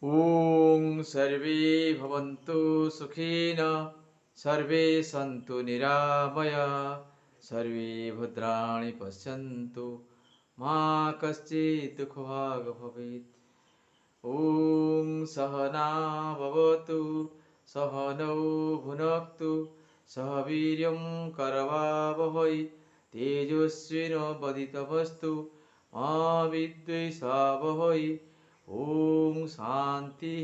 ଓଁ ସର୍ବେ ଭବନ୍ତୁ ସୁଖିନ, ସର୍ବେ ସନ୍ତୁ ନିରାମୟା, ସର୍ବେ ଭଦ୍ରାଣି ପଶ୍ୟନ୍ତୁ, ମା କଶ୍ଚିତ୍ ଦୁଃଖଭାଗ୍ ଭବେତ୍। ଓଁ ସହନା ଭବତୁ, ସହନୌ ଭୁନକ୍ତୁ, ସହ ବୀର୍ୟଂ କରବାବହै, ତେଜସ୍ୱିନବଧିତମସ୍ତୁ ମା ବିଦ୍ୱେଷାବହै। ଓଁ ଶାନ୍ତି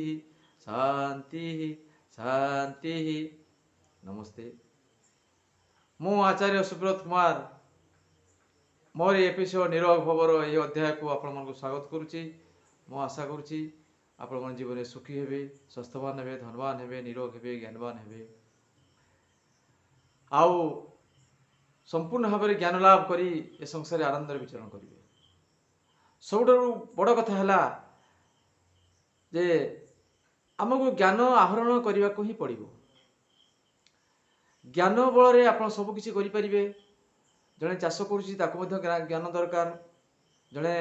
ଶାନ୍ତି ଶାନ୍ତି। ନମସ୍ତେ। ମୁଁ ଆଚାର୍ଯ୍ୟ ସୁବ୍ରତ କୁମାର ମୋର ଏପିସୋଡ଼ ନିରୋଗ ଭବର ଏହି ଅଧ୍ୟାୟକୁ ଆପଣମାନଙ୍କୁ ସ୍ୱାଗତ କରୁଛି। ମୁଁ ଆଶା କରୁଛି ଆପଣମାନେ ଜୀବନରେ ସୁଖୀ ହେବେ, ସ୍ୱାସ୍ଥ୍ୟବାନ ହେବେ, ଧନବାନ ହେବେ, ନିରୋଗ ହେବେ, ଜ୍ଞାନବାନ ହେବେ ଆଉ ସମ୍ପୂର୍ଣ୍ଣ ଭାବରେ ଜ୍ଞାନ ଲାଭ କରି ଏ ସଂସାରରେ ଆନନ୍ଦରେ ବିଚରଣ କରିବେ। ସବୁଠାରୁ ବଡ଼ କଥା ହେଲା ଯେ ଆମକୁ ଜ୍ଞାନ ଆହରଣ କରିବାକୁ ହିଁ ପଡ଼ିବ। ଜ୍ଞାନ ବଳରେ ଆପଣ ସବୁ କିଛି କରିପାରିବେ। ଜଣେ ଚାଷ କରୁଛି, ତାକୁ ମଧ୍ୟ ଜ୍ଞାନ ଦରକାର। ଜଣେ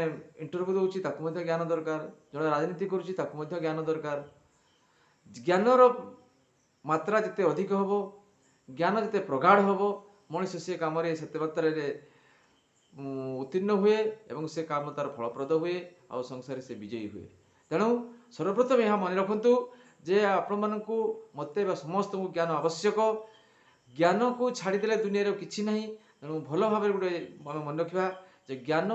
ଇଣ୍ଟରଭ୍ୟୁ ଦେଉଛି, ତାକୁ ମଧ୍ୟ ଜ୍ଞାନ ଦରକାର। ଜଣେ ରାଜନୀତି କରୁଛି, ତାକୁ ମଧ୍ୟ ଜ୍ଞାନ ଦରକାର। ଜ୍ଞାନର ମାତ୍ରା ଯେତେ ଅଧିକ ହେବ, ଜ୍ଞାନ ଯେତେ ପ୍ରଗାଢ଼ ହେବ, ମଣିଷ ସେ କାମରେ ସେତେ ମାତ୍ରାରେ ଉତ୍ତୀର୍ଣ୍ଣ ହୁଏ ଏବଂ ସେ କାମ ତାର ଫଳପ୍ରଦ ହୁଏ ଆଉ ସଂସାରରେ ସେ ବିଜୟୀ ହୁଏ। ତେଣୁ ସର୍ବପ୍ରଥମେ ଏହା ମନେ ରଖନ୍ତୁ ଯେ ଆପଣମାନଙ୍କୁ, ମୋତେ ବା ସମସ୍ତଙ୍କୁ ଜ୍ଞାନ ଆବଶ୍ୟକ। ଜ୍ଞାନକୁ ଛାଡ଼ିଦେଲେ ଦୁନିଆରେ କିଛି ନାହିଁ। ତେଣୁ ଭଲ ଭାବରେ ଗୋଟେ ଆମେ ମନେ ରଖିବା ଯେ ଜ୍ଞାନ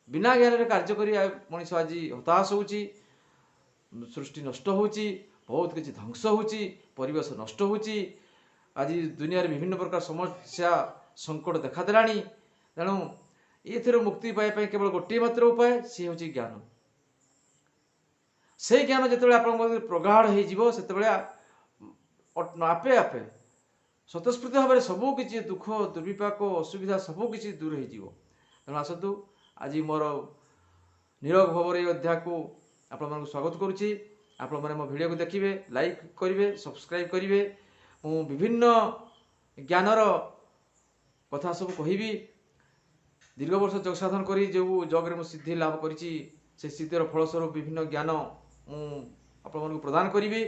ବିନା ଜ୍ଞାନରେ କାର୍ଯ୍ୟ କରି ମଣିଷ ଆଜି ହତାଶ ହେଉଛି, ସୃଷ୍ଟି ନଷ୍ଟ ହେଉଛି, ବହୁତ କିଛି ଧ୍ୱଂସ ହେଉଛି, ପରିବେଶ ନଷ୍ଟ ହେଉଛି। ଆଜି ଦୁନିଆରେ ବିଭିନ୍ନ ପ୍ରକାର ସମସ୍ୟା ସଙ୍କଟ ଦେଖାଦେଲାଣି। ତେଣୁ ଏଥିରୁ ମୁକ୍ତି ପାଇବା ପାଇଁ କେବଳ ଗୋଟିଏ ମାତ୍ର ଉପାୟ, ସିଏ ହେଉଛି ଜ୍ଞାନ। ସେଇ ଜ୍ଞାନ ଯେତେବେଳେ ଆପଣଙ୍କ ମଧ୍ୟରେ ପ୍ରଗାଢ଼ ହେଇଯିବ, ସେତେବେଳେ ଆପେ ଆପେ ସ୍ୱତଃସ୍ଫୂର୍ତ୍ତ ଭାବରେ ସବୁ କିଛି ଦୁଃଖ, ଦୁର୍ବିପାକ, ଅସୁବିଧା ସବୁ କିଛି ଦୂର ହେଇଯିବ। ତେଣୁ ଆସନ୍ତୁ, ଆଜି ମୋର ନିରୋଗ ଭବର ଏହି ଅଧ୍ୟାୟକୁ ଆପଣମାନଙ୍କୁ ସ୍ୱାଗତ କରୁଛି। ଆପଣମାନେ ମୋ ଭିଡ଼ିଓକୁ ଦେଖିବେ, ଲାଇକ୍ କରିବେ, ସବସ୍କ୍ରାଇବ୍ କରିବେ। ମୁଁ ବିଭିନ୍ନ ଜ୍ଞାନର କଥା ସବୁ କହିବି। ଦୀର୍ଘ ବର୍ଷ ଯୋଗ ସାଧନ କରି ଯେଉଁ ଯୋଗରେ ମୁଁ ସିଦ୍ଧି ଲାଭ କରିଛି, ସେ ସିଦ୍ଧିର ଫଳସ୍ୱରୂପ ବିଭିନ୍ନ ଜ୍ଞାନ ମୁଁ ଆପଣମାନଙ୍କୁ ପ୍ରଦାନ କରିବି।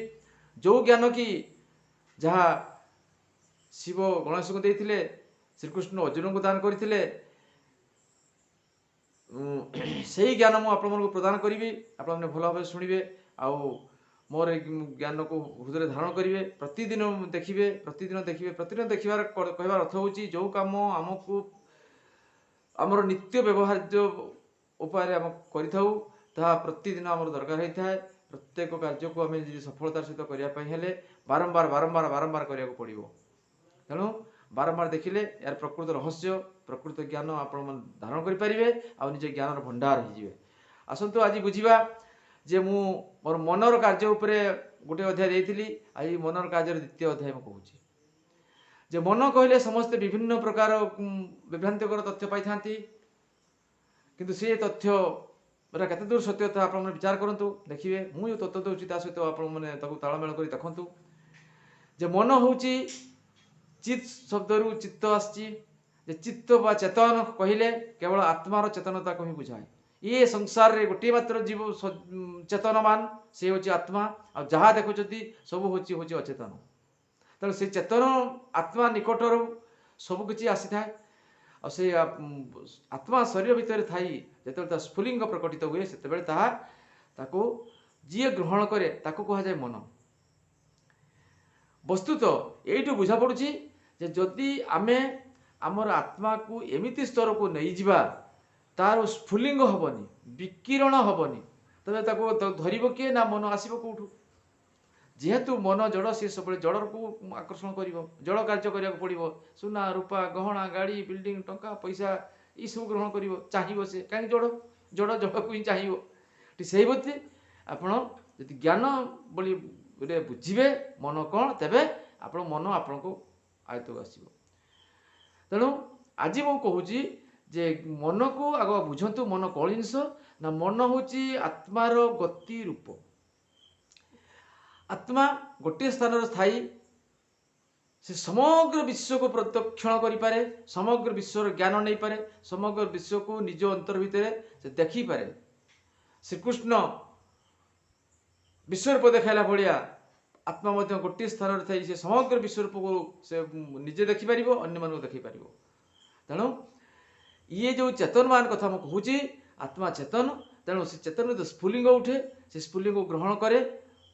ଯେଉଁ ଜ୍ଞାନ କି ଯାହା ଶିବ ଗଣେଶଙ୍କୁ ଦେଇଥିଲେ, ଶ୍ରୀକୃଷ୍ଣ ଅର୍ଜୁନଙ୍କୁ ଦାନ କରିଥିଲେ, ସେଇ ଜ୍ଞାନ ମୁଁ ଆପଣମାନଙ୍କୁ ପ୍ରଦାନ କରିବି। ଆପଣମାନେ ଭଲ ଭାବରେ ଶୁଣିବେ ଆଉ ମୋର ଏଇ ଜ୍ଞାନକୁ ହୃଦୟରେ ଧାରଣ କରିବେ। ପ୍ରତିଦିନ ଦେଖିବେ, ପ୍ରତିଦିନ ଦେଖିବେ। ପ୍ରତିଦିନ ଦେଖିବାର କହିବାର ଅର୍ଥ ହେଉଛି, ଯେଉଁ କାମ ଆମକୁ ଆମର ନିତ୍ୟ ବ୍ୟବହାର୍ଯ୍ୟ ଉପାୟରେ ଆମେ କରିଥାଉ, ତାହା ପ୍ରତିଦିନ ଆମର ଦରକାର ହୋଇଥାଏ। ପ୍ରତ୍ୟେକ କାର୍ଯ୍ୟକୁ ଆମେ ଯଦି ସଫଳତାର ସହିତ କରିବା ପାଇଁ ହେଲେ ବାରମ୍ବାର ବାରମ୍ବାର ବାରମ୍ବାର କରିବାକୁ ପଡ଼ିବ। ତେଣୁ ବାରମ୍ବାର ଦେଖିଲେ ଏହାର ପ୍ରକୃତ ରହସ୍ୟ, ପ୍ରକୃତ ଜ୍ଞାନ ଆପଣମାନେ ଧାରଣ କରିପାରିବେ ଆଉ ନିଜ ଜ୍ଞାନର ଭଣ୍ଡାର ହେଇଯିବେ। ଆସନ୍ତୁ, ଆଜି ବୁଝିବା ଯେ ମୁଁ ମୋର ମନର କାର୍ଯ୍ୟ ଉପରେ ଗୋଟେ ଅଧ୍ୟାୟ ଦେଇଥିଲି। ଆଜି ମନର କାର୍ଯ୍ୟର ଦ୍ୱିତୀୟ ଅଧ୍ୟାୟ ମୁଁ କହୁଛି ଯେ ମନ କହିଲେ ସମସ୍ତେ ବିଭିନ୍ନ ପ୍ରକାର ବିଭ୍ରାନ୍ତିକର ତଥ୍ୟ ପାଇଥାନ୍ତି। କିନ୍ତୁ ସେ ତଥ୍ୟ କେତେ ଦୂର ସତ୍ୟତା, ଆପଣମାନେ ବିଚାର କରନ୍ତୁ, ଦେଖିବେ। ମୁଁ ଯେଉଁ ତଥ୍ୟ ଦେଉଛି, ତା ସହିତ ଆପଣମାନେ ତାକୁ ତାଳମେଳ କରି ଦେଖନ୍ତୁ ଯେ ମନ ହେଉଛି ଚିତ୍ ଶବ୍ଦରୁ ଚିତ୍ତ ଆସିଛି, ଯେ ଚିତ୍ତ ବା ଚେତନ କହିଲେ କେବଳ ଆତ୍ମାର ଚେତନତାକୁ ହିଁ ବୁଝାଏ। ଇଏ ସଂସାରରେ ଗୋଟିଏ ମାତ୍ର ଜୀବ ଚେତନବାନ, ସେ ହେଉଛି ଆତ୍ମା। ଆଉ ଯାହା ଦେଖୁଛନ୍ତି ସବୁ ହେଉଛି ଅଚେତନ। ତେଣୁ ସେ ଚେତନ ଆତ୍ମା ନିକଟରୁ ସବୁ କିଛି ଆସିଥାଏ। ଆଉ ସେ ଆତ୍ମା ଶରୀର ଭିତରେ ଥାଇ ଯେତେବେଳେ ତା ସ୍ଫୁଲିଙ୍ଗ ପ୍ରକଟିତ ହୁଏ, ସେତେବେଳେ ତାହା ତାକୁ ଯିଏ ଗ୍ରହଣ କରେ, ତାକୁ କୁହାଯାଏ ମନ। ବସ୍ତୁତ ଏଇଠୁ ବୁଝା ପଡ଼ୁଛି ଯେ ଯଦି ଆମେ ଆମର ଆତ୍ମାକୁ ଏମିତି ସ୍ତରକୁ ନେଇଯିବା, ତାର ସ୍ଫୁଲିଙ୍ଗ ହେବନି, ବିକିରଣ ହେବନି, ତେବେ ତାକୁ ଧରିବ କିଏ ନା ମନ ଆସିବ କେଉଁଠୁ? ଯେହେତୁ ମନ ଜଡ଼, ସିଏ ସବୁବେଳେ ଜଡ଼କୁ ଆକର୍ଷଣ କରିବ, ଜଡ଼ କାର୍ଯ୍ୟ କରିବାକୁ ପଡ଼ିବ। ସୁନା, ରୂପା, ଗହଣା, ଗାଡ଼ି, ବିଲ୍ଡିଂ, ଟଙ୍କା ପଇସା ଏଇସବୁ ଗ୍ରହଣ କରିବ, ଚାହିଁବ ସେ। କାହିଁକି? ଜଡ଼, ଜଡ଼ ଜଡ଼କୁ ହିଁ ଚାହିଁବ। ଠିକ୍ ସେହିପରି ଆପଣ ଯଦି ଜ୍ଞାନ ବୋଲି ଗୋଟେ ବୁଝିବେ ମନ କ'ଣ, ତେବେ ଆପଣ ମନ ଆପଣଙ୍କୁ ଆୟତ୍ତକୁ ଆସିବ। ତେଣୁ ଆଜି ମୁଁ କହୁଛି ଯେ ମନକୁ ଆଗ ବୁଝନ୍ତୁ। ମନ କ'ଣ ଜିନିଷ ନା ମନ ହେଉଛି ଆତ୍ମାର ଗତି ରୂପ। ଆତ୍ମା ଗୋଟିଏ ସ୍ଥାନରେ ଥାଇ ସେ ସମଗ୍ର ବିଶ୍ୱକୁ ପ୍ରଦକ୍ଷିଣ କରିପାରେ, ସମଗ୍ର ବିଶ୍ୱର ଜ୍ଞାନ ନେଇପାରେ, ସମଗ୍ର ବିଶ୍ୱକୁ ନିଜ ଅନ୍ତର ଭିତରେ ସେ ଦେଖିପାରେ। ଶ୍ରୀକୃଷ୍ଣ ବିଶ୍ୱରୂପ ଦେଖାଇଲା ଭଳିଆ ଆତ୍ମା ମଧ୍ୟ ଗୋଟିଏ ସ୍ଥାନରେ ଥାଇ ସେ ସମଗ୍ର ବିଶ୍ୱରୂପକୁ ସେ ନିଜେ ଦେଖିପାରିବ, ଅନ୍ୟମାନଙ୍କୁ ଦେଖାଇ ପାରିବ। ତେଣୁ ଇଏ ଯେଉଁ ଚେତନମାନ କଥା ମୁଁ କହୁଛି, ଆତ୍ମା ଚେତନ। ତେଣୁ ସେ ଚେତନ ସ୍ଫୁଲିଙ୍ଗ ଉଠେ, ସେ ସ୍ଫୁଲିଙ୍ଗକୁ ଗ୍ରହଣ କରେ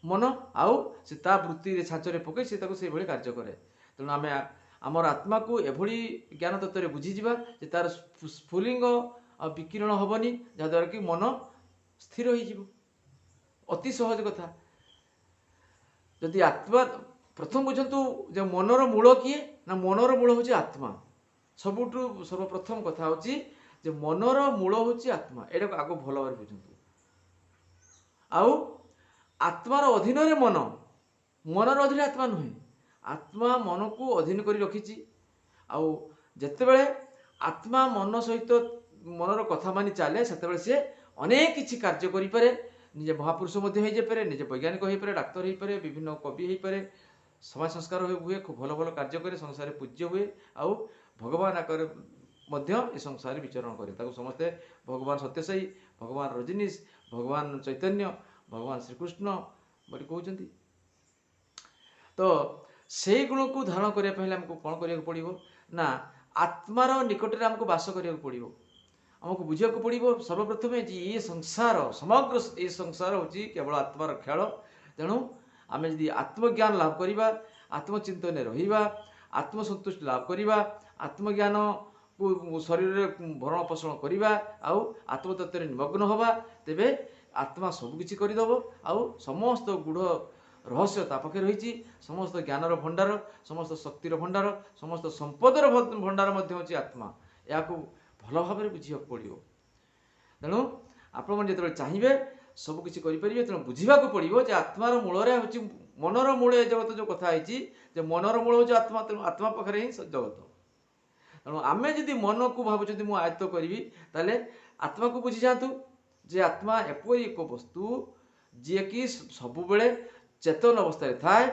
ମନ, ଆଉ ସେ ତା ବୃତ୍ତିରେ ଛାଞ୍ଚରେ ପକାଇ ସେ ତାକୁ ସେଇଭଳି କାର୍ଯ୍ୟ କରେ। ତେଣୁ ଆମେ ଆମର ଆତ୍ମାକୁ ଏଭଳି ଜ୍ଞାନ ତତ୍ତ୍ୱରେ ବୁଝିଯିବା ଯେ ତାର ସ୍ଫୁଲିଙ୍ଗ ଆଉ ବିକିରଣ ହେବନି, ଯାହାଦ୍ୱାରା କି ମନ ସ୍ଥିର ହେଇଯିବ। ଅତି ସହଜ କଥା। ଯଦି ଆତ୍ମା ପ୍ରଥମ ବୁଝନ୍ତୁ ଯେ ମନର ମୂଳ କିଏ ନା, ମନର ମୂଳ ହେଉଛି ଆତ୍ମା। ସବୁଠୁ ସର୍ବପ୍ରଥମ କଥା ହେଉଛି ଯେ ମନର ମୂଳ ହେଉଛି ଆତ୍ମା। ଏଇଟାକୁ ଆଗ ଭଲ ଭାବରେ ବୁଝନ୍ତୁ। ଆଉ ଆତ୍ମାର ଅଧୀନରେ ମନ, ମନର ଅଧୀନରେ ଆତ୍ମା ନୁହେଁ। ଆତ୍ମା ମନକୁ ଅଧୀନ କରି ରଖିଛି। ଆଉ ଯେତେବେଳେ ଆତ୍ମା ମନ ସହିତ ମନର କଥା ମାନି ଚାଲେ, ସେତେବେଳେ ସିଏ ଅନେକ କିଛି କାର୍ଯ୍ୟ କରିପାରେ। ନିଜେ ମହାପୁରୁଷ ମଧ୍ୟ ହେଇଯାଇପାରେ, ନିଜେ ବୈଜ୍ଞାନିକ ହେଇପାରେ, ଡାକ୍ତର ହେଇପାରେ, ବିଭିନ୍ନ କବି ହେଇପାରେ, ସମାଜ ସଂସ୍କାର ହୁଏ, ଖୁବ୍ ଭଲ ଭଲ କାର୍ଯ୍ୟ କରେ, ସଂସାରରେ ପୂଜ୍ୟ ହୁଏ, ଆଉ ଭଗବାନ ଆକାରରେ ମଧ୍ୟ ଏ ସଂସାରରେ ବିଚରଣ କରେ। ତାକୁ ସମସ୍ତେ ଭଗବାନ ସତ୍ୟସାଇ, ଭଗବାନ ରଜନୀଶ, ଭଗବାନ ଚୈତନ୍ୟ, ଭଗବାନ ଶ୍ରୀକୃଷ୍ଣ ବୋଲି କହୁଛନ୍ତି। ତ ସେଇ ଗୁଣକୁ ଧାରଣ କରିବା ପାଇଁ ହେଲେ ଆମକୁ କ'ଣ କରିବାକୁ ପଡ଼ିବ ନା, ଆତ୍ମାର ନିକଟରେ ଆମକୁ ବାସ କରିବାକୁ ପଡ଼ିବ। ଆମକୁ ବୁଝିବାକୁ ପଡ଼ିବ ସର୍ବପ୍ରଥମେ ଯେ ଏ ସଂସାର, ସମଗ୍ର ଏ ସଂସାର ହେଉଛି କେବଳ ଆତ୍ମାର ଖେଳ। ତେଣୁ ଆମେ ଯଦି ଆତ୍ମଜ୍ଞାନ ଲାଭ କରିବା, ଆତ୍ମଚିନ୍ତନରେ ରହିବା, ଆତ୍ମସନ୍ତୁଷ୍ଟି ଲାଭ କରିବା, ଆତ୍ମଜ୍ଞାନକୁ ଶରୀରରେ ଭରଣ ପୋଷଣ କରିବା, ଆଉ ଆତ୍ମତତ୍ତ୍ୱରେ ନିମଗ୍ନ ହେବା, ତେବେ ଆତ୍ମା ସବୁକିଛି କରିଦେବ। ଆଉ ସମସ୍ତ ଗୂଢ଼ ରହସ୍ୟ ତା ପାଖରେ ରହିଛି। ସମସ୍ତ ଜ୍ଞାନର ଭଣ୍ଡାର, ସମସ୍ତ ଶକ୍ତିର ଭଣ୍ଡାର, ସମସ୍ତ ସମ୍ପଦର ଭଣ୍ଡାର ମଧ୍ୟ ହେଉଛି ଆତ୍ମା। ଏହାକୁ ଭଲ ଭାବରେ ବୁଝିବାକୁ ପଡ଼ିବ। ତେଣୁ ଆପଣମାନେ ଯେତେବେଳେ ଚାହିଁବେ ସବୁକିଛି କରିପାରିବେ। ତେଣୁ ବୁଝିବାକୁ ପଡ଼ିବ ଯେ ଆତ୍ମାର ମୂଳରେ ହେଉଛି ମନର ମୂଳେ ଜଗତ। ଯେଉଁ କଥା ହେଇଛି ଯେ ମନର ମୂଳ ହେଉଛି ଆତ୍ମା, ତେଣୁ ଆତ୍ମା ପାଖରେ ହିଁ ଜଗତ। ତେଣୁ ଆମେ ଯଦି ମନକୁ ଭାବୁଛନ୍ତି ମୁଁ ଆୟତ୍ତ କରିବି, ତାହେଲେ ଆତ୍ମାକୁ ବୁଝିଯାଆନ୍ତୁ ଯେ ଆତ୍ମା ଏପରି ଏକ ବସ୍ତୁ ଯିଏକି ସବୁବେଳେ ଚେତନ ଅବସ୍ଥାରେ ଥାଏ।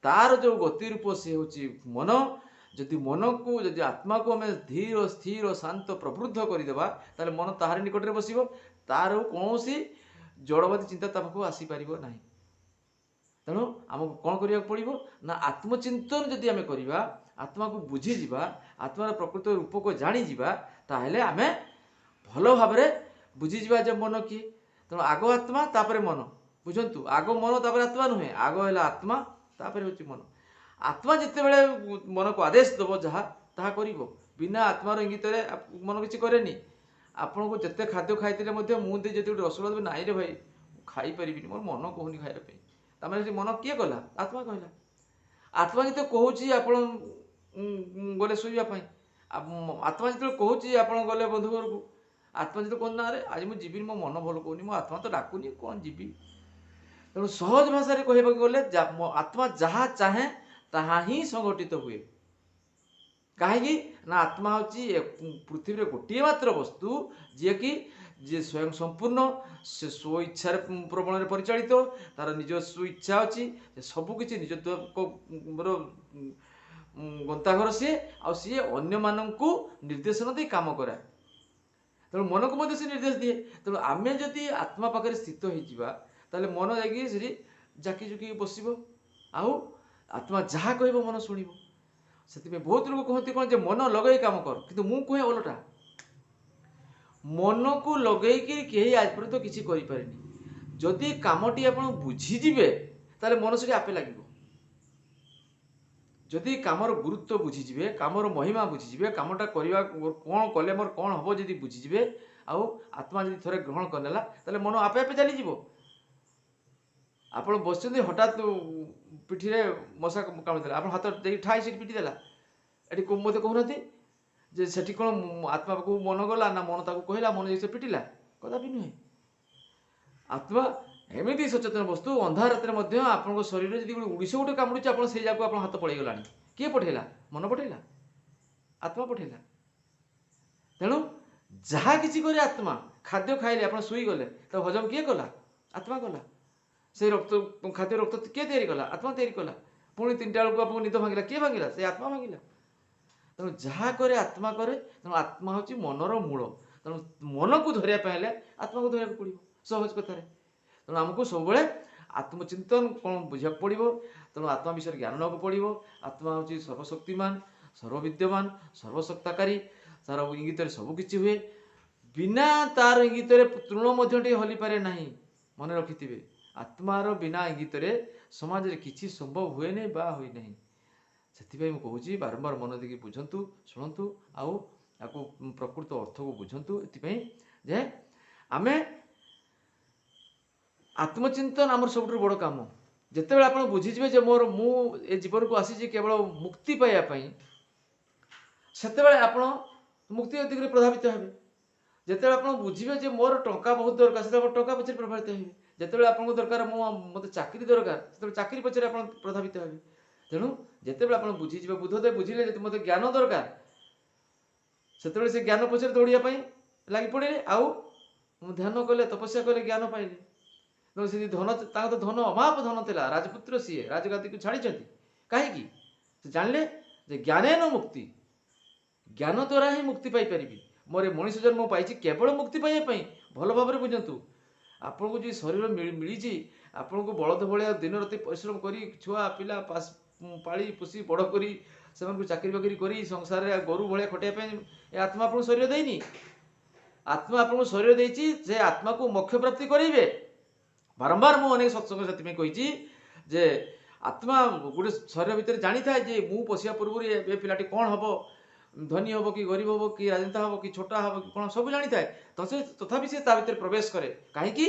ତାର ଯେଉଁ ଗତି ରୂପ ସେ ହେଉଛି ମନ। ଯଦି ମନକୁ, ଯଦି ଆତ୍ମାକୁ ଆମେ ଧୀର ସ୍ଥିର ଶାନ୍ତ ପ୍ରବୃଦ୍ଧ କରିଦେବା, ତାହେଲେ ମନ ତାହାରି ନିକଟରେ ବସିବ। ତାର କୌଣସି ଜଡ଼ବାଦୀ ଚିନ୍ତା ତା ପାଖକୁ ଆସିପାରିବ ନାହିଁ। ତେଣୁ ଆମକୁ କ'ଣ କରିବାକୁ ପଡ଼ିବ ନା, ଆତ୍ମଚିନ୍ତନ ଯଦି ଆମେ କରିବା, ଆତ୍ମାକୁ ବୁଝିଯିବା, ଆତ୍ମାର ପ୍ରକୃତ ରୂପକୁ ଜାଣିଯିବା, ତାହେଲେ ଆମେ ଭଲ ଭାବରେ ବୁଝିଯିବା ଯେ ମନ କିଏ। ତେଣୁ ଆଗ ଆତ୍ମା ତାପରେ ମନ। ବୁଝନ୍ତୁ, ଆଗ ମନ ତାପରେ ଆତ୍ମା ନୁହେଁ, ଆଗ ହେଲା ଆତ୍ମା ତାପରେ ହେଉଛି ମନ। ଆତ୍ମା ଯେତେବେଳେ ମନକୁ ଆଦେଶ ଦେବ ଯାହା, ତାହା କରିବ। ବିନା ଆତ୍ମାର ଇଙ୍ଗିତରେ ମନ କିଛି କରେନି। ଆପଣଙ୍କୁ ଯେତେ ଖାଦ୍ୟ ଖାଇଥିଲେ ମଧ୍ୟ ମୁଁ ଦେଇ ଯଦି ଗୋଟେ ରସଗୋଲା ଦେବେ, ନାଇଁ ରେ ଭାଇ ଖାଇପାରିବିନି, ମୋର ମନ କହୁନି ଖାଇବା ପାଇଁ, ତାମାନେ ସେଠି ମନ କିଏ କଲା? ଆତ୍ମା କହିଲା। ଆତ୍ମା ଯେତେବେଳେ କହୁଛି ଆପଣ ଗଲେ ଶୋଇବା ପାଇଁ, ଆତ୍ମା ଯେତେବେଳେ କହୁଛି ଆପଣ ଗଲେ ବନ୍ଧୁ ଘରକୁ, ଆତ୍ମା ଯେତେବେଳେ କହୁଛି ନା ରେ ଆଜି ମୁଁ ଯିବିନି, ମୋ ମନ ଭଲ କହୁନି, ମୋ ଆତ୍ମା ତ ଡାକୁନି, କ'ଣ ଯିବି। ତେଣୁ ସହଜ ଭାଷାରେ କହିବାକୁ ଗଲେ ଆତ୍ମା ଯାହା ଚାହେଁ ତାହା ହିଁ ସଂଗଠିତ ହୁଏ। କାହିଁକି ନା ଆତ୍ମା ହେଉଛି ପୃଥିବୀରେ ଗୋଟିଏ ମାତ୍ର ବସ୍ତୁ ଯିଏକି ଯିଏ ସ୍ୱୟଂ ସମ୍ପୂର୍ଣ୍ଣ, ସେ ସ୍ୱ ଇଚ୍ଛାରେ ପ୍ରବଣରେ ପରିଚାଳିତ, ତାର ନିଜସ୍ୱ ଇଚ୍ଛା ଅଛି, ସେ ସବୁକିଛି ନିଜତ୍ୱର ଗନ୍ତାଘର ସିଏ, ଆଉ ସିଏ ଅନ୍ୟମାନଙ୍କୁ ନିର୍ଦ୍ଦେଶନା ଦେଇ କାମ କରାଏ। ତେଣୁ ମନକୁ ମଧ୍ୟ ସେ ନିର୍ଦ୍ଦେଶ ଦିଏ। ତେଣୁ ଆମେ ଯଦି ଆତ୍ମା ପାଖରେ ସ୍ଥିତ ହେଇଯିବା, ତାହେଲେ ମନ ଯାଇକି ସେଠି ଜାକି ଜୁକିକି ବସିବ, ଆଉ ଆତ୍ମା ଯାହା କହିବ ମନ ଶୁଣିବ। ସେଥିପାଇଁ ବହୁତ ଲୋକ କୁହନ୍ତି କ'ଣ ଯେ ମନ ଲଗେଇ କାମ କର, କିନ୍ତୁ ମୁଁ କୁହେ ଓଲଟା। ମନକୁ ଲଗେଇକି କେହି ଆଜି ପର୍ଯ୍ୟନ୍ତ କିଛି କରିପାରିନି। ଯଦି କାମଟି ଆପଣ ବୁଝିଯିବେ, ତାହେଲେ ମନ ସେଠି ଆପେ ଲାଗିବ। ଯଦି କାମର ଗୁରୁତ୍ୱ ବୁଝିଯିବେ, କାମର ମହିମା ବୁଝିଯିବେ, କାମଟା କରିବା କ'ଣ କଲେ ମୋର କ'ଣ ହେବ ଯଦି ବୁଝିଯିବେ, ଆଉ ଆତ୍ମା ଯଦି ଥରେ ଗ୍ରହଣ କରିନେଲା, ତାହେଲେ ମନ ଆପେ ଆପେ ଚାଲିଯିବ। ଆପଣ ବସିଛନ୍ତି, ହଠାତ୍ ପିଠିରେ ମଶା କାମୁଡ଼ିଦେଲା, ଆପଣ ହାତ ଦେଇକି ଠାଇ ସେଠି ପିଟି ଦେଲା। ଏଠି ମୋତେ କହୁନାହାନ୍ତି ଯେ ସେଠି କ'ଣ ଆତ୍ମା ପାଖକୁ ମନ ଗଲା ନା ମନ ତାକୁ କହିଲା, ମନ ଯାଇ ସେ ପିଟିଲା? କଦାପି ନୁହେଁ। ଆତ୍ମା ଏମିତି ସଚେତନ ବସ୍ତୁ, ଅନ୍ଧାର ରାତିରେ ମଧ୍ୟ ଆପଣଙ୍କ ଶରୀରରେ ଯଦି ଗୋଟେ ଉଡ଼ିଶ ଗୋଟେ କାମୁଡ଼ୁଛି, ଆପଣ ସେଇ ଜାଗାକୁ ଆପଣ ହାତ ପଳେଇଗଲାଣି। କିଏ ପଠେଇଲା? ମନ ପଠେଇଲା? ଆତ୍ମା ପଠେଇଲା। ତେଣୁ ଯାହା କିଛି କରେ ଆତ୍ମା। ଖାଦ୍ୟ ଖାଇଲେ ଆପଣ ଶୋଇଗଲେ, ତାକୁ ହଜମ କିଏ କଲା? ଆତ୍ମା କଲା। ସେଇ ରକ୍ତ, ଖାଦ୍ୟ ରକ୍ତ କିଏ ତିଆରି କଲା? ଆତ୍ମା ତିଆରି କଲା। ପୁଣି 3ଟା ବେଳକୁ ଆପଣଙ୍କୁ ନିଦ ଭାଙ୍ଗିଲା, କିଏ ଭାଙ୍ଗିଲା? ସେ ଆତ୍ମା ଭାଙ୍ଗିଲା। ତେଣୁ ଯାହା କରେ ଆତ୍ମା କରେ। ତେଣୁ ଆତ୍ମା ହେଉଛି ମନର ମୂଳ। ତେଣୁ ମନକୁ ଧରିବା ପାଇଁ ହେଲେ ଆତ୍ମାକୁ ଧରିବାକୁ ପଡ଼ିବ, ସହଜ କଥାରେ। ତେଣୁ ଆମକୁ ସବୁବେଳେ ଆତ୍ମଚିନ୍ତନ କ'ଣ ବୁଝିବାକୁ ପଡ଼ିବ। ତେଣୁ ଆତ୍ମା ବିଷୟରେ ଜ୍ଞାନ ନେବାକୁ ପଡ଼ିବ। ଆତ୍ମା ହେଉଛି ସର୍ବଶକ୍ତିମାନ, ସର୍ବବିଦ୍ୟମାନ, ସର୍ବସତ୍ତାକାରୀ। ତାର ଇଙ୍ଗିତରେ ସବୁ କିଛି ହୁଏ। ବିନା ତାର ଇଙ୍ଗିତରେ ତୃଣ ମଧ୍ୟ ଟିକେ ହଲିପାରେ ନାହିଁ। ମନେ ରଖିଥିବେ, ଆତ୍ମାର ବିନା ଇଙ୍ଗିତରେ ସମାଜରେ କିଛି ସମ୍ଭବ ହୁଏନି ବା ହୋଇନାହିଁ। ସେଥିପାଇଁ ମୁଁ କହୁଛି, ବାରମ୍ବାର ମନ ଦେଇକି ବୁଝନ୍ତୁ, ଶୁଣନ୍ତୁ ଆଉ ଆକୁ ପ୍ରକୃତ ଅର୍ଥକୁ ବୁଝନ୍ତୁ। ଏଥିପାଇଁ ଯେ ଆମେ ଆତ୍ମଚିନ୍ତନ ଆମର ସବୁଠାରୁ ବଡ଼ କାମ। ଯେତେବେଳେ ଆପଣ ବୁଝିଯିବେ ଯେ ମୋର ମୁଁ ଏ ଜୀବନକୁ ଆସିଛି କେବଳ ମୁକ୍ତି ପାଇବା ପାଇଁ, ସେତେବେଳେ ଆପଣ ମୁକ୍ତି ଦିଗରେ ପ୍ରଭାବିତ ହେବେ। ଯେତେବେଳେ ଆପଣ ବୁଝିବେ ଯେ ମୋର ଟଙ୍କା ବହୁତ ଦରକାର, ସେତେବେଳେ ଆପଣ ଟଙ୍କା ପଛରେ ପ୍ରଭାବିତ ହେବେ। ଯେତେବେଳେ ଆପଣଙ୍କୁ ଦରକାର ମୁଁ ମୋତେ ଚାକିରି ଦରକାର, ସେତେବେଳେ ଚାକିରି ପଛରେ ଆପଣ ପ୍ରଭାବିତ ହେବେ। ତେଣୁ ଯେତେବେଳେ ଆପଣ ବୁଝିଯିବେ, ବୁଦ୍ଧଦେବ ବୁଝିଲେ ଯେ ମୋତେ ଜ୍ଞାନ ଦରକାର, ସେତେବେଳେ ସେ ଜ୍ଞାନ ପଛରେ ଦୌଡ଼ିବା ପାଇଁ ଲାଗି ପଡ଼ିଲେ ଆଉ ଧ୍ୟାନ କଲେ, ତପସ୍ୟା କଲେ, ଜ୍ଞାନ ପାଇଲେ। ତେଣୁ ସେ ଧନ, ତାଙ୍କ ତ ଧନ ଅଭାବ ଧନ ଥିଲା, ରାଜପୁତ୍ର ସିଏ, ରାଜଗାଦିକୁ ଛାଡ଼ିଛନ୍ତି କାହିଁକି? ସେ ଜାଣିଲେ ଯେ ଜ୍ଞାନେନ ମୁକ୍ତି, ଜ୍ଞାନ ଦ୍ୱାରା ହିଁ ମୁକ୍ତି ପାଇପାରିବି। ମୋର ଏ ମଣିଷ ଜନ୍ମ ପାଇଛି କେବଳ ମୁକ୍ତି ପାଇବା ପାଇଁ। ଭଲ ଭାବରେ ବୁଝନ୍ତୁ, ଆପଣଙ୍କୁ ଯେଉଁ ଶରୀର ମିଳିଛି, ଆପଣଙ୍କୁ ବଳଦ ଭଳିଆ ଦିନ ରାତି ପରିଶ୍ରମ କରି ଛୁଆ ପିଲା ପାଳି ପୋଷି ବଡ଼ କରି ସେମାନଙ୍କୁ ଚାକିରି ବାକିରି କରି ସଂସାରରେ ଗୋରୁ ଭଳିଆ ଖଟିବା ପାଇଁ ଏ ଆତ୍ମା ଆପଣଙ୍କୁ ଶରୀର ଦେଇନି। ଆତ୍ମା ଆପଣଙ୍କୁ ଶରୀର ଦେଇଛି, ସେ ଆତ୍ମାକୁ ମୋକ୍ଷ ପ୍ରାପ୍ତି କରାଇବେ। ବାରମ୍ବାର ମୁଁ ଅନେକ ସତ୍ସଙ୍ଗ ସେଥିପାଇଁ କହିଛି ଯେ ଆତ୍ମା ଗୋଟେ ଶରୀର ଭିତରେ ଜାଣିଥାଏ ଯେ ମୁଁ ପଶିବା ପୂର୍ବରୁ ଏ ପିଲାଟି କ'ଣ ହେବ, ଧନୀ ହେବ କି ଗରିବ ହେବ କି ରାଜନେତା ହେବ କି ଛୋଟା ହେବ କି କ'ଣ, ସବୁ ଜାଣିଥାଏ। ତଥାପି ସେ ତା ଭିତରେ ପ୍ରବେଶ କରେ। କାହିଁକି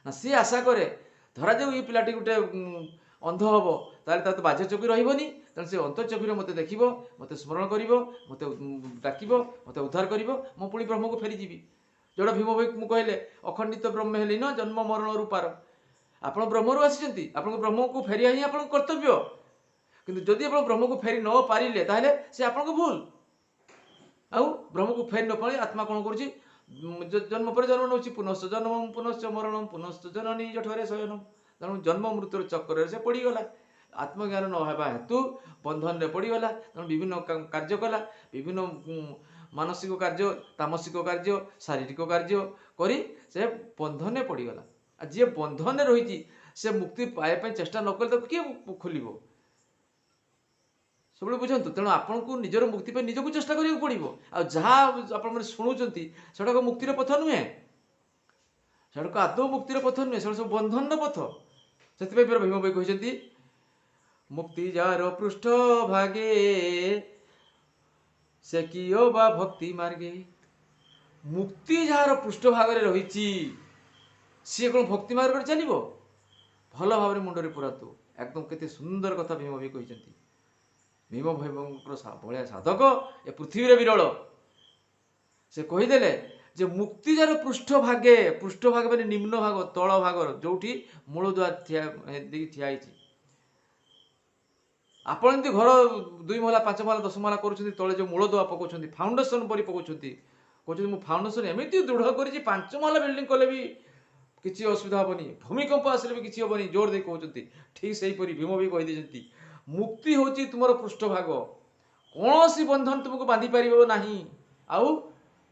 ନା ସିଏ ଆଶା କରେ, ଧରାଯାଉ ଏ ପିଲାଟି ଗୋଟେ ଅନ୍ଧ ହେବ, ତାହେଲେ ତାର ତ ବାହ୍ୟ ଚକ୍ଷୁ ରହିବନି, ତେଣୁ ସେ ଅନ୍ତର୍ଚକ୍ଷୁରେ ମୋତେ ଦେଖିବ, ମୋତେ ସ୍ମରଣ କରିବ, ମୋତେ ଡାକିବ, ମୋତେ ଉଦ୍ଧାର କରିବ, ମୁଁ ପୁଣି ବ୍ରହ୍ମକୁ ଫେରିଯିବି। ଯେଉଁଟା ଭୀମ ଭାଇ ମୁଁ କହିଲେ, ଅଖଣ୍ଡିତ ବ୍ରହ୍ମ ହେଲିନ ଜନ୍ମ ମରଣ ରୂପାର। ଆପଣ ବ୍ରହ୍ମରୁ ଆସିଛନ୍ତି, ଆପଣଙ୍କ ବ୍ରହ୍ମକୁ ଫେରିବା ହିଁ ଆପଣଙ୍କ କର୍ତ୍ତବ୍ୟ। କିନ୍ତୁ ଯଦି ଆପଣ ବ୍ରହ୍ମକୁ ଫେରି ନ ପାରିଲେ, ତାହେଲେ ସେ ଆପଣଙ୍କ ଭୁଲ। ଆଉ ବ୍ରହ୍ମକୁ ଫେରି ନ ପାରିଲେ ଆତ୍ମା କ'ଣ କରୁଛି? ଜନ୍ମ ପରେ ଜନ୍ମ ନେଉଛି, ପୁନଶ୍ଚ ଜନ୍ମ ପୁନଶ୍ଚ ମରଣ ପୁନଶ୍ଚ ଜନନୀ ଜଠରେ ଶୟନ। ତେଣୁ ଜନ୍ମ ମୃତ୍ୟୁର ଚକ୍ରରେ ସେ ପଡ଼ିଗଲା। ଆତ୍ମଜ୍ଞାନ ନ ହେବା ହେତୁ ବନ୍ଧନରେ ପଡ଼ିଗଲା। ତେଣୁ ବିଭିନ୍ନ କାର୍ଯ୍ୟ କଲା, ବିଭିନ୍ନ ମାନସିକ କାର୍ଯ୍ୟ, ତାମସିକ କାର୍ଯ୍ୟ, ଶାରୀରିକ କାର୍ଯ୍ୟ କରି ସେ ବନ୍ଧନରେ ପଡ଼ିଗଲା। ଆଉ ଯିଏ ବନ୍ଧନରେ ରହିଛି, ସେ ମୁକ୍ତି ପାଇବା ପାଇଁ ଚେଷ୍ଟା ନ କଲେ ତାକୁ କିଏ ଖୋଲିବ? ସବୁବେଳେ ବୁଝନ୍ତୁ। ତେଣୁ ଆପଣଙ୍କୁ ନିଜର ମୁକ୍ତି ପାଇଁ ନିଜକୁ ଚେଷ୍ଟା କରିବାକୁ ପଡ଼ିବ। ଆଉ ଯାହା ଆପଣମାନେ ଶୁଣୁଛନ୍ତି, ସେଗୁଡ଼ାକ ମୁକ୍ତିର ପଥ ନୁହେଁ। ସେଗୁଡ଼ାକ ଆଦୌ ମୁକ୍ତିର ପଥ ନୁହେଁ, ସେଗୁଡ଼ା ସବୁ ବନ୍ଧନର ପଥ। ସେଥିପାଇଁ ଫେର ଭୀମ ଭାଇ କହିଛନ୍ତି, ମୁକ୍ତି ଯାର ପୃଷ୍ଠ ଭାଗେ ସେ କିଓ ବା ଭକ୍ତି ମାର୍ଗେ। ମୁକ୍ତି ଯାହାର ପୃଷ୍ଠଭାଗରେ ରହିଛି, ସିଏ କ'ଣ ଭକ୍ତି ମାର୍ଗରେ ଚାଲିବ? ଭଲ ଭାବରେ ମୁଣ୍ଡରେ ପୁରାନ୍ତୁ। ଏକଦମ କେତେ ସୁନ୍ଦର କଥା ଭୀମ ଭାଇ କହିଛନ୍ତି। ଭୀମ ଭୈରବଙ୍କର ଭଳିଆ ସାଧକ ଏ ପୃଥିବୀରେ ବିରଳ। ସେ କହିଦେଲେ ଯେ ମୁକ୍ତି ଯାର ପୃଷ୍ଠ ଭାଗେ, ପୃଷ୍ଠ ଭାଗ ମାନେ ନିମ୍ନ ଭାଗ, ତଳ ଭାଗର, ଯୋଉଠି ମୂଳଦୁଆ ଠିଆ ଦେଇକି ଠିଆ ହେଇଛି। ଆପଣ ଏମିତି ଘର 2 ମହଲା, 5 ମହଲା, 10 ମହଲା କରୁଛନ୍ତି, ତଳେ ଯୋଉ ମୂଳଦୁଆ ପକାଉଛନ୍ତି, ଫାଉଣ୍ଡେସନ ପରି ପକାଉଛନ୍ତି, କହୁଛନ୍ତି ମୁଁ ଫାଉଣ୍ଡେସନ ଏମିତି ଦୃଢ଼ କରିଛି, 5 ମହଲା ବିଲ୍ଡିଂ କଲେ ବି କିଛି ଅସୁବିଧା ହବନି, ଭୂମିକମ୍ପ ଆସିଲେ ବି କିଛି ହବନି, ଜୋର ଦେଇ କହୁଛନ୍ତି। ଠିକ୍ ସେହିପରି ଭୀମ ବି କହିଦେଇଛନ୍ତି, ମୁକ୍ତି ହେଉଛି ତୁମର ପୃଷ୍ଠଭାଗ, କୌଣସି ବନ୍ଧନ ତୁମକୁ ବାନ୍ଧି ପାରିବ ନାହିଁ। ଆଉ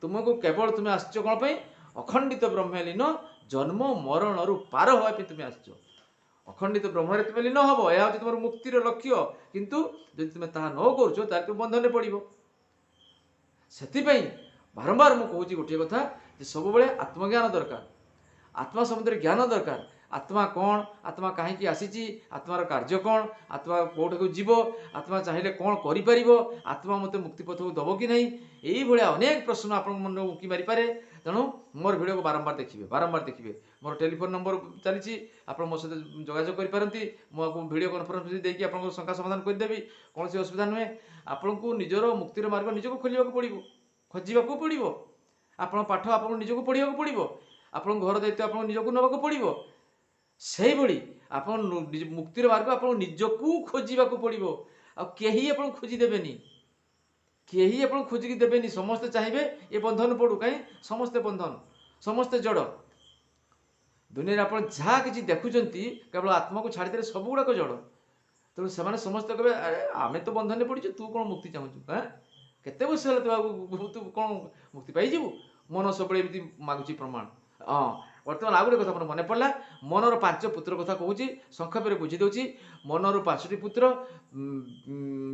ତୁମକୁ କେବଳ ତୁମେ ଆସିଛ କ'ଣ ପାଇଁ? ଅଖଣ୍ଡିତ ବ୍ରହ୍ମେ ଲୀନ, ଜନ୍ମ ମରଣରୁ ପାର ହେବା ପାଇଁ ତୁମେ ଆସିଛ। ଅଖଣ୍ଡିତ ବ୍ରହ୍ମରେ ତୁମେ ଲୀନ ହବ, ଏହା ହେଉଛି ତୁମର ମୁକ୍ତିର ଲକ୍ଷ୍ୟ। କିନ୍ତୁ ଯଦି ତୁମେ ତାହା ନ କରୁଛ, ତାହେଲେ ତୁମେ ବନ୍ଧନରେ ପଡ଼ିବ। ସେଥିପାଇଁ ବାରମ୍ବାର ମୁଁ କହୁଛି ଗୋଟିଏ କଥା ଯେ ସବୁବେଳେ ଆତ୍ମଜ୍ଞାନ ଦରକାର, ଆତ୍ମା ସମ୍ବନ୍ଧରେ ଜ୍ଞାନ ଦରକାର। ଆତ୍ମା କ'ଣ, ଆତ୍ମା କାହିଁକି ଆସିଛି, ଆତ୍ମାର କାର୍ଯ୍ୟ କ'ଣ, ଆତ୍ମା କେଉଁଠାକୁ ଯିବ, ଆତ୍ମା ଚାହିଁଲେ କ'ଣ କରିପାରିବ, ଆତ୍ମା ମୋତେ ମୁକ୍ତି ପଥକୁ ଦେବ କି ନାହିଁ, ଏଇଭଳିଆ ଅନେକ ପ୍ରଶ୍ନ ଆପଣଙ୍କ ମନରେ ଉଙ୍କି ମାରିପାରେ। ତେଣୁ ମୋର ଭିଡ଼ିଓକୁ ବାରମ୍ବାର ଦେଖିବେ, ବାରମ୍ବାର ଦେଖିବେ। ମୋର ଟେଲିଫୋନ୍ ନମ୍ବର ଚାଲିଛି, ଆପଣ ମୋ ସହିତ ଯୋଗାଯୋଗ କରିପାରନ୍ତି। ମୁଁ ଆପଣଙ୍କୁ ଭିଡ଼ିଓ କନଫରେନ୍ସ ଦେଇକି ଆପଣଙ୍କ ଶଙ୍କା ସମାଧାନ କରିଦେବି, କୌଣସି ଅସୁବିଧା ନୁହେଁ। ଆପଣଙ୍କୁ ନିଜର ମୁକ୍ତିର ମାର୍ଗ ନିଜକୁ ଖୋଲିବାକୁ ପଡ଼ିବ, ଖୋଜିବାକୁ ପଡ଼ିବ। ଆପଣ ପାଠ ଆପଣଙ୍କୁ ନିଜକୁ ପଢ଼ିବାକୁ ପଡ଼ିବ, ଆପଣଙ୍କ ଘର ଦାୟିତ୍ୱ ଆପଣଙ୍କୁ ନିଜକୁ ନେବାକୁ ପଡ଼ିବ। ସେଇଭଳି ଆପଣ ମୁକ୍ତିର ମାର୍ଗ ଆପଣଙ୍କୁ ନିଜକୁ ଖୋଜିବାକୁ ପଡ଼ିବ। ଆଉ କେହି ଆପଣଙ୍କୁ ଖୋଜି ଦେବେନି, କେହି ଆପଣଙ୍କୁ ଖୋଜିକି ଦେବେନି। ସମସ୍ତେ ଚାହିଁବେ ଏ ବନ୍ଧନ ପଡ଼ୁ, କାହିଁ ସମସ୍ତେ ବନ୍ଧନ, ସମସ୍ତେ ଜଡ଼। ଦୁନିଆରେ ଆପଣ ଯାହା କିଛି ଦେଖୁଛନ୍ତି, କେବଳ ଆତ୍ମାକୁ ଛାଡ଼ିଦେଲେ ସବୁଗୁଡ଼ାକ ଜଡ଼। ତେଣୁ ସେମାନେ ସମସ୍ତେ କହିବେ, ଆରେ ଆମେ ତ ବନ୍ଧନରେ ପଡ଼ିଛୁ, ତୁ କ'ଣ ମୁକ୍ତି ଚାହୁଁଛୁ? ଆଁ, କେତେ ବର୍ଷ ହେଲା ତୁ ଆଉ ତୁ କ'ଣ ମୁକ୍ତି ପାଇଯିବୁ? ମନ ସବୁବେଳେ ଏମିତି ମାଗୁଛି ପ୍ରମାଣ। ହଁ, ବର୍ତ୍ତମାନ ଆଉ ଗୋଟେ କଥା ମୋର ମନେ ପଡ଼ିଲା, ମନର 5 ପୁତ୍ର କଥା କହୁଛି, ସଂକ୍ଷେପରେ ବୁଝି ଦେଉଛି। ମନର 5ଟି ପୁତ୍ର,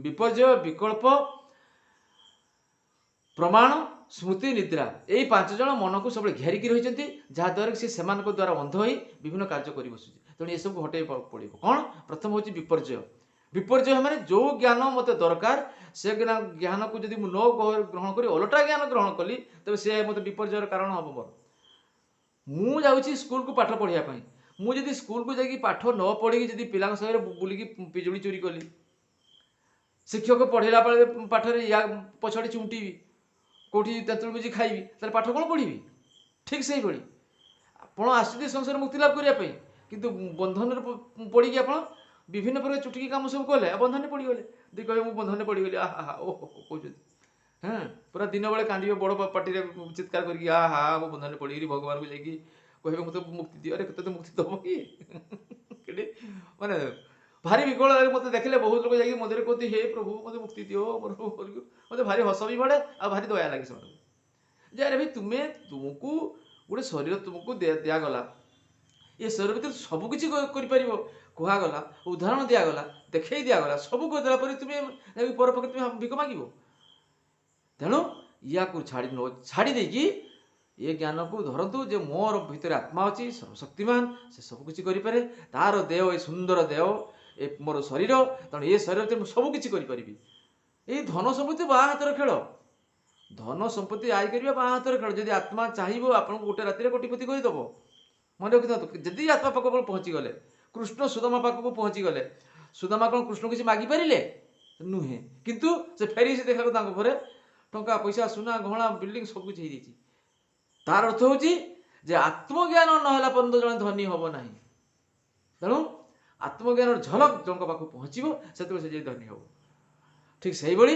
ବିପର୍ଯ୍ୟୟ, ବିକଳ୍ପ, ପ୍ରମାଣ, ସ୍ମୃତି, ନିଦ୍ରା। ଏଇ 5 ଜଣ ମନକୁ ସବୁବେଳେ ଘେରିକି ରହିଛନ୍ତି, ଯାହାଦ୍ୱାରା କି ସେ ସେମାନଙ୍କ ଦ୍ୱାରା ଅନ୍ଧ ହୋଇ ବିଭିନ୍ନ କାର୍ଯ୍ୟ କରି ବସୁଛି। ତେଣୁ ଏସବୁ ହଟେଇବାକୁ ପଡ଼ିବ। କ'ଣ? ପ୍ରଥମ ହେଉଛି ବିପର୍ଯ୍ୟୟ। ବିପର୍ଯ୍ୟୟ ମାନେ ଯେଉଁ ଜ୍ଞାନ ମୋତେ ଦରକାର ସେ ଜ୍ଞାନକୁ ଯଦି ମୁଁ ନ ଗ୍ରହଣ କରି ଓଲଟା ଜ୍ଞାନ ଗ୍ରହଣ କଲି, ତେବେ ସେ ମୋତେ ବିପର୍ଯ୍ୟୟର କାରଣ ହେବ ମୋର। ମୁଁ ଯାଉଛି ସ୍କୁଲକୁ ପାଠ ପଢ଼ିବା ପାଇଁ, ମୁଁ ଯଦି ସ୍କୁଲକୁ ଯାଇକି ପାଠ ନ ପଢ଼ିକି ଯଦି ପିଲାଙ୍କ ସାଙ୍ଗରେ ବୁଲିକି ପିଜୁଳି ଚୋରି କଲି, ଶିକ୍ଷକ ପଢ଼େଇଲା ବେଳେ ପାଠରେ ୟା ପଛଆଡ଼େ ଚୁଣ୍ଟିବି, କେଉଁଠି ତେନ୍ତୁଳି ମିଜି ଖାଇବି, ତାହେଲେ ପାଠ କ'ଣ ପଢ଼ିବି? ଠିକ୍ ସେଇଭଳି ଆପଣ ଆସୁଛନ୍ତି ସଂସାର ମୁକ୍ତି ଲାଭ କରିବା ପାଇଁ, କିନ୍ତୁ ବନ୍ଧନରେ ପଡ଼ିକି ଆପଣ ବିଭିନ୍ନ ପ୍ରକାର ଚୁଟିକି କାମ ସବୁ କଲେ ଆଉ ବନ୍ଧନରେ ପଡ଼ିଗଲେ। ଦି କହିବେ ମୁଁ ବନ୍ଧନରେ ପଡ଼ିଗଲି, ଆହା ହା ଓ ହୋ କହୁଛନ୍ତି, ହଁ ପୁରା ଦିନବେଳେ କାନ୍ଦିବେ ବଡ଼ ପାଟିରେ ଚିତ୍କାର କରିକି, ଆ ହା ମୁଁ ବନ୍ଧନରେ ପଡ଼ିଗଲି, ଭଗବାନଙ୍କୁ ଯାଇକି କହିବେ ମୋତେ ମୁକ୍ତି ଦିଅ। ଆରେ ତତେ ମୁକ୍ତି ଦେବ କି? ମାନେ ଭାରି ବିକଳ ଲାଗେ ମୋତେ ଦେଖିଲେ। ବହୁତ ଲୋକ ଯାଇକି ମନ୍ଦିରରେ କୁହନ୍ତି ହେ ପ୍ରଭୁ ମୋତେ ମୁକ୍ତି ଦିଅ, ମୋର ମୋତେ ଭାରି ହସ ବି ମାଡ଼େ ଆଉ ଭାରି ଦୟା ଲାଗେ ସେମାନଙ୍କୁ। ଯେ ଆରେ ଭାଇ ତୁମେ, ତୁମକୁ ଗୋଟେ ଶରୀର ତୁମକୁ ଦିଆଗଲା, ଏ ଶରୀର ଭିତରେ ସବୁ କିଛି କରିପାରିବ କୁହାଗଲା, ଉଦାହରଣ ଦିଆଗଲା, ଦେଖେଇ ଦିଆଗଲା, ସବୁ କରିଦେଲା ପରେ ତୁମେ ଯାଇକି ପର ପାଖରେ ତୁମେ ଭିକ ମାଗିବ। ତେଣୁ ୟାକୁ ଛାଡ଼ି ନ ଛାଡ଼ି ଦେଇକି ଏ ଜ୍ଞାନକୁ ଧରନ୍ତୁ ଯେ ମୋର ଭିତରେ ଆତ୍ମା ଅଛି, ସର୍ବଶକ୍ତିମାନ, ସେ ସବୁ କିଛି କରିପାରେ, ତାର ଦେହ ଏ ସୁନ୍ଦର ଦେହ, ଏ ମୋର ଶରୀର, ତେଣୁ ଏ ଶରୀର ଭିତରେ ମୁଁ ସବୁ କିଛି କରିପାରିବି। ଏଇ ଧନ ସମ୍ପତ୍ତି ବାଁ ହାତର ଖେଳ, ଧନ ସମ୍ପତ୍ତି ଆୟ କରିବା ବାଁ ହାତର ଖେଳ। ଯଦି ଆତ୍ମା ଚାହିଁବ ଆପଣଙ୍କୁ ଗୋଟେ ରାତିରେ କୋଟିପତି କରିଦେବ। ମନେ ରଖିଥାନ୍ତୁ, ଯଦି ଆତ୍ମା ପାଖକୁ ଆପଣ ପହଞ୍ଚିଗଲେ, କୃଷ୍ଣ ସୁଦାମା ପାଖକୁ ପହଞ୍ଚିଗଲେ, ସୁଦାମା କ'ଣ କୃଷ୍ଣ କିଛି ମାଗିପାରିଲେ? ନୁହେଁ। କିନ୍ତୁ ସେ ଫେରି ସେ ଦେଖିବାକୁ ତାଙ୍କ ଘରେ ଟଙ୍କା ପଇସା ସୁନା ଗହଣା ବିଲ୍ଡିଂ ସବୁ କିଛି ହେଇଯାଇଛି। ତାର ଅର୍ଥ ହେଉଛି ଯେ ଆତ୍ମଜ୍ଞାନ ନହେଲା ପର୍ଯ୍ୟନ୍ତ ଜଣେ ଧନୀ ହେବ ନାହିଁ। ତେଣୁ ଆତ୍ମଜ୍ଞାନର ଝଲକ ଜଣଙ୍କ ପାଖକୁ ପହଞ୍ଚିବ, ସେତେବେଳେ ସେ ଯାଇ ଧନୀ ହେବ। ଠିକ୍ ସେଇଭଳି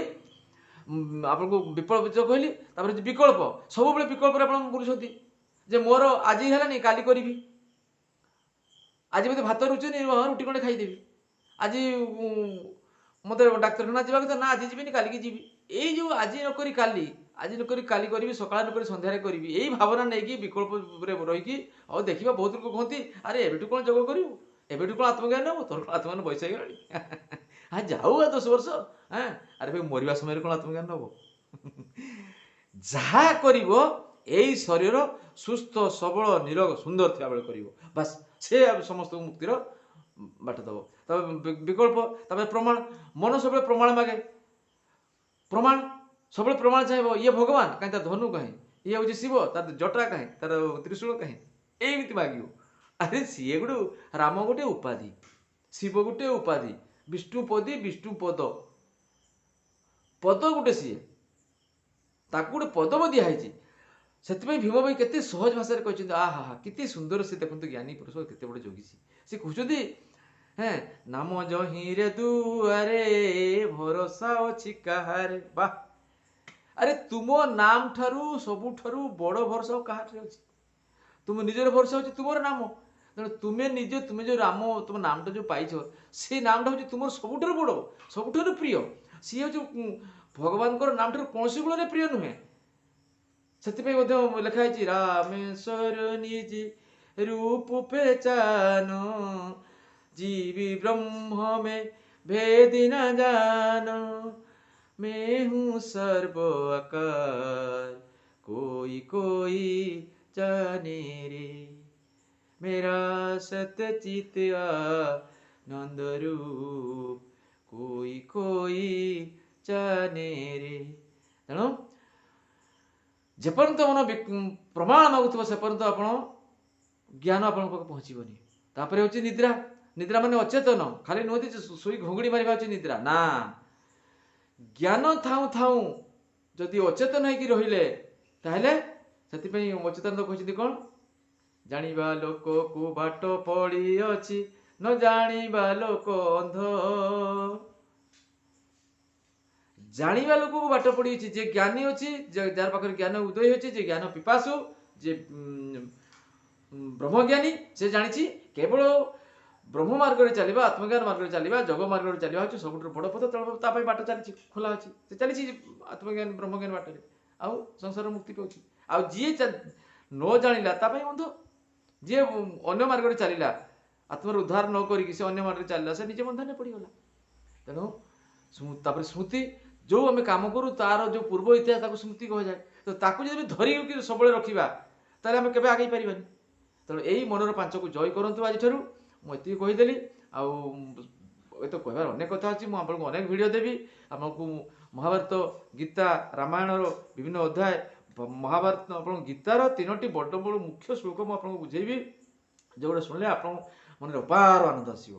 ଆପଣଙ୍କୁ ବିକଳ୍ପ କହିଲି। ତାପରେ ହେଉଛି ବିକଳ୍ପ। ସବୁବେଳେ ବିକଳ୍ପରେ ଆପଣ ବୁଲୁଛନ୍ତି ଯେ ମୋର ଆଜି ହେଲାନି କାଲି କରିବି, ଆଜି ମୋତେ ଭାତ ରୁଚୁନି ରୁଟି ଖଣ୍ଡେ ଖାଇଦେବି, ଆଜି ମୋତେ ଡାକ୍ତରଖାନା ଯିବା କଥା ନା ଆଜି ଯିବିନି କାଲିକି ଯିବି। ଏଇ ଯେଉଁ ଆଜି ନ କରି କାଲି, ଆଜି ନ କରି କାଲି କରିବି, ସକାଳେ ନ କରି ସନ୍ଧ୍ୟାରେ କରିବି, ଏଇ ଭାବନା ନେଇକି ବିକଳ୍ପରେ ରହିକି ଆଉ ଦେଖିବା। ବହୁତ ଲୋକ କୁହନ୍ତି ଆରେ ଏବେଠୁ କ'ଣ ଯୋଗ କରିବୁ, ଏବେଠୁ କ'ଣ ଆତ୍ମଜ୍ଞାନ ହେବ, ତୋର କ'ଣ ଆତ୍ମଜ୍ଞାନ ବୟସ ହେଇଗଲାଣି, ହଁ ଯାଉ ଆଉ 10 ବର୍ଷ, ହଁ ଆରେ ଭାଇ ମରିବା ସମୟରେ କ'ଣ ଆତ୍ମଜ୍ଞାନ ହେବ? ଯାହା କରିବ ଏଇ ଶରୀର ସୁସ୍ଥ ସବଳ ନିରୋଗ ସୁନ୍ଦର ଥିବାବେଳେ କରିବ, ବାସ୍ ସେ ସମସ୍ତଙ୍କୁ ମୁକ୍ତିର ବାଟ ଦେବ। ତାପରେ ବିକଳ୍ପ, ତାପରେ ପ୍ରମାଣ। ମନ ସବୁବେଳେ ପ୍ରମାଣ ମାଗେ, ପ୍ରମାଣ ସବୁବେଳେ ପ୍ରମାଣ ଚାହିଁବ। ଇଏ ଭଗବାନ କାହିଁ, ତାର ଧନୁ କାହିଁ, ଇଏ ହେଉଛି ଶିବ, ତାର ଜଟା କାହିଁ, ତାର ତ୍ରିଶୂଳ କାହିଁ, ଏମିତି ମାଗିବ। ଆରେ ସିଏ ଗୋଟେ ରାମ ଗୋଟେ ଉପାଧି, ଶିବ ଗୋଟେ ଉପାଧି, ବିଷ୍ଣୁପଦୀ ବିଷ୍ଣୁ ପଦ, ପଦ ଗୋଟେ, ସିଏ ତାକୁ ଗୋଟେ ପଦବ ଦିଆହେଇଛି। ସେଥିପାଇଁ ଭୀମ ଭାଇ କେତେ ସହଜ ଭାଷାରେ କହିଛନ୍ତି, ଆ ହା ହା କେତେ ସୁନ୍ଦର ସେ ଦେଖନ୍ତୁ ଜ୍ଞାନୀ ପୁରୁଷ କେତେ ବଡ଼ ଯୋଗୀ ସେ କହୁଛନ୍ତି, ହେଁ ନାମ ଜହିଁରେ ଦୁଆରେ ଭରସା ଅଛି କାହାରେ। ବାহ, ଆରେ ତୁମ ନାମ ଠାରୁ ସବୁଠାରୁ ବଡ଼ ଭରସା ଆଉ କାହାଠାରେ ଅଛି? ତୁମ ନିଜର ଭରସା ହେଉଛି ତୁମର ନାମ। ତେଣୁ ତୁମେ ନିଜେ ତୁମେ ଯେଉଁ ରାମ ତୁମ ନାମଟା ଯେଉଁ ପାଇଛ, ସେ ନାମଟା ହେଉଛି ତୁମର ସବୁଠାରୁ ବଡ଼, ସବୁଠାରୁ ପ୍ରିୟ। ସିଏ ହେଉଛି ଭଗବାନଙ୍କର ନାମଠାରୁ କୌଣସି ଗୁଣରେ ପ୍ରିୟ ନୁହେଁ। ସେଥିପାଇଁ ମଧ୍ୟ ଲେଖା ହେଇଛି ରାମେଶ୍ୱର ନିଜ ରୂପ ପେଚାନ, ଜୀବି ବ୍ରହ୍ମ ମେ ଭେଦି ନ ଜାନ, मैं हूँ सर्व आकार कोई कोई जाने रे, मेरा सतचित आनंद रूप कोई कोई जाने रे। ତେଣୁ ଯେପର୍ଯ୍ୟନ୍ତ ମନ ପ୍ରମାଣ ମାଗୁଥିବ ସେପର୍ଯ୍ୟନ୍ତ ଆପଣ ଜ୍ଞାନ ଆପଣଙ୍କ ପାଖକୁ ପହଞ୍ଚିବନି। ତାପରେ ହେଉଛି ନିଦ୍ରା। ନିଦ୍ରା ମାନେ ଅଚେତନ, ଖାଲି ନୁହନ୍ତି ଯେ ଶୋଇ ଘୁଙ୍ଗୁଡ଼ି ମାରିବା ହେଉଛି ନିଦ୍ରା ନା। ଜ୍ଞାନ ଥାଉଁ ଥାଉଁ ଯଦି ଅଚେତନ ହେଇକି ରହିଲେ ତାହେଲେ, ସେଥିପାଇଁ ଅଚେତନ ତ କହିଛନ୍ତି କ'ଣ, ଜାଣିବା ଲୋକକୁ ବାଟ ପଡ଼ିଅଛି, ନ ଜାଣିବା ଲୋକ ଅନ୍ଧ। ଜାଣିବା ଲୋକକୁ ବାଟ ପଡ଼ିଅଛି, ଯେ ଜ୍ଞାନୀ ଅଛି, ଯାହାର ପାଖରେ ଜ୍ଞାନ ଉଦୟ ଅଛି, ଯେ ଜ୍ଞାନ ପିପାସୁ, ଯେ ବ୍ରହ୍ମଜ୍ଞାନୀ, ସେ ଜାଣିଛି କେବଳ ବ୍ରହ୍ମ ମାର୍ଗରେ ଚାଲିବା, ଆତ୍ମଜ୍ଞାନ ମାର୍ଗରେ ଚାଲିବା, ଯୋଗ ମାର୍ଗରେ ଚାଲିବା ହେଉଛି ସବୁଠାରୁ ବଡ଼ ପଥ। ତେଣୁ ତା ପାଇଁ ବାଟ ଚାଲିଛି, ଖୋଲା ଅଛି, ସେ ଚାଲିଛି ଆତ୍ମଜ୍ଞାନ ବ୍ରହ୍ମଜ୍ଞାନ ବାଟରେ, ଆଉ ସଂସାର ମୁକ୍ତି ପାଉଛି। ଆଉ ଯିଏ ନ ଜାଣିଲା ତା ପାଇଁ ଅନ୍ଧ। ଯିଏ ଅନ୍ୟ ମାର୍ଗରେ ଚାଲିଲା, ଆତ୍ମାର ଉଦ୍ଧାର ନ କରିକି ସେ ଅନ୍ୟ ମାର୍ଗରେ ଚାଲିଲା, ସେ ନିଜେ ବନ୍ଧନରେ ପଡ଼ିଗଲା। ତେଣୁ ତାପରେ ସ୍ମୃତି, ଯେଉଁ ଆମେ କାମ କରୁ ତାର ଯେଉଁ ପୂର୍ବ ଇତିହାସ ତାକୁ ସ୍ମୃତି କୁହାଯାଏ। ତ ତାକୁ ଯଦି ଆମେ ଧରିକି ସବୁବେଳେ ରଖିବା, ତାହେଲେ ଆମେ କେବେ ଆଗେଇ ପାରିବାନି। ତେଣୁ ଏଇ ମନର ପାଞ୍ଚକୁ ଜୟ କରନ୍ତୁ ଆଜିଠାରୁ। ମୁଁ ଏତିକି କହିଦେଲି, ଆଉ ଏ ତ କହିବାର ଅନେକ କଥା ଅଛି। ମୁଁ ଆପଣଙ୍କୁ ଅନେକ ଭିଡ଼ିଓ ଦେବି। ଆପଣଙ୍କୁ ମହାଭାରତ, ଗୀତା, ରାମାୟଣର ବିଭିନ୍ନ ଅଧ୍ୟାୟ, ମହାଭାରତ, ଆପଣଙ୍କ ଗୀତାର 3ଟି ବଡ଼ ବଡ଼ ମୁଖ୍ୟ ଶ୍ଳୋକ ମୁଁ ଆପଣଙ୍କୁ ବୁଝେଇବି, ଯେଉଁଗୁଡ଼ା ଶୁଣିଲେ ଆପଣଙ୍କ ମନରେ ଅପାର ଆନନ୍ଦ ଆସିବ।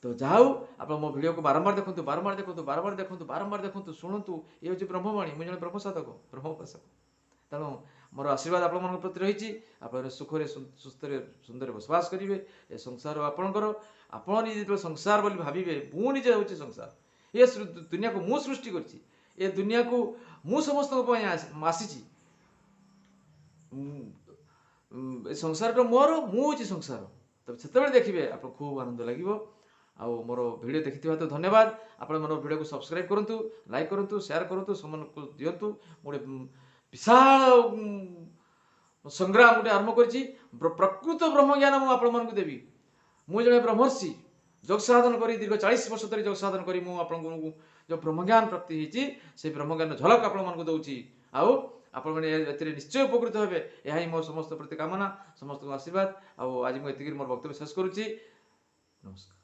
ତ ଯାହା ହଉ, ଆପଣ ମୋ ଭିଡ଼ିଓକୁ ବାରମ୍ବାର ଦେଖନ୍ତୁ, ବାରମ୍ବାର ଦେଖନ୍ତୁ, ବାରମ୍ବାର ଦେଖନ୍ତୁ, ବାରମ୍ବାର ଦେଖନ୍ତୁ, ଶୁଣନ୍ତୁ। ଇଏ ହେଉଛି ବ୍ରହ୍ମବାଣୀ। ମୁଁ ଜଣେ ବ୍ରହ୍ମ ସାଧକ, ବ୍ରହ୍ମ ଉପାସକ। ତେଣୁ ମୋର ଆଶୀର୍ବାଦ ଆପଣମାନଙ୍କ ପ୍ରତି ରହିଛି। ଆପଣ ସୁଖରେ, ସୁସ୍ଥରେ, ସୁନ୍ଦରରେ ବସବାସ କରିବେ। ଏ ସଂସାର ଆପଣଙ୍କର। ଆପଣ ନିଜେ ଯେତେବେଳେ ସଂସାର ବୋଲି ଭାବିବେ, ମୁଁ ନିଜେ ହେଉଛି ସଂସାର, ଏ ଦୁନିଆକୁ ମୁଁ ସୃଷ୍ଟି କରିଛି, ଏ ଦୁନିଆକୁ ମୁଁ ସମସ୍ତଙ୍କ ପାଇଁ ଆସିଛି, ଏ ସଂସାରଟା ମୋର, ମୁଁ ହେଉଛି ସଂସାର। ତ ସେତେବେଳେ ଦେଖିବେ ଆପଣ ଖୁବ୍ ଆନନ୍ଦ ଲାଗିବ। ଆଉ ମୋର ଭିଡ଼ିଓ ଦେଖିଥିବା ତ ଧନ୍ୟବାଦ। ଆପଣ ମୋର ଭିଡ଼ିଓକୁ ସବସ୍କ୍ରାଇବ୍ କରନ୍ତୁ, ଲାଇକ୍ କରନ୍ତୁ, ସେୟାର କରନ୍ତୁ, ସେମାନଙ୍କୁ ଦିଅନ୍ତୁ। ମୁଁ ଗୋଟେ ବିଶାଳ ସଂଗ୍ରାମ ଗୋଟେ ଆରମ୍ଭ କରିଛି। ପ୍ରକୃତ ବ୍ରହ୍ମଜ୍ଞାନ ମୁଁ ଆପଣମାନଙ୍କୁ ଦେବି। ମୁଁ ଜଣେ ବ୍ରହ୍ମର୍ଷି, ଯୋଗ ସାଧନ କରି ଦୀର୍ଘ 40 ବର୍ଷ ଧରି ଯୋଗ ସାଧନ କରି ମୁଁ ଆପଣଙ୍କୁ ଯେଉଁ ବ୍ରହ୍ମଜ୍ଞାନ ପ୍ରାପ୍ତି ହେଇଛି, ସେଇ ବ୍ରହ୍ମଜ୍ଞାନ ଝଲକ ଆପଣମାନଙ୍କୁ ଦେଉଛି। ଆଉ ଆପଣମାନେ ଏଥିରେ ନିଶ୍ଚୟ ଉପକୃତ ହେବେ, ଏହା ହିଁ ମୋର ସମସ୍ତ ପ୍ରତି କାମନା, ସମସ୍ତଙ୍କ ଆଶୀର୍ବାଦ। ଆଉ ଆଜି ମୁଁ ଏତିକିରେ ମୋର ବକ୍ତବ୍ୟ ଶେଷ କରୁଛି। ନମସ୍କାର।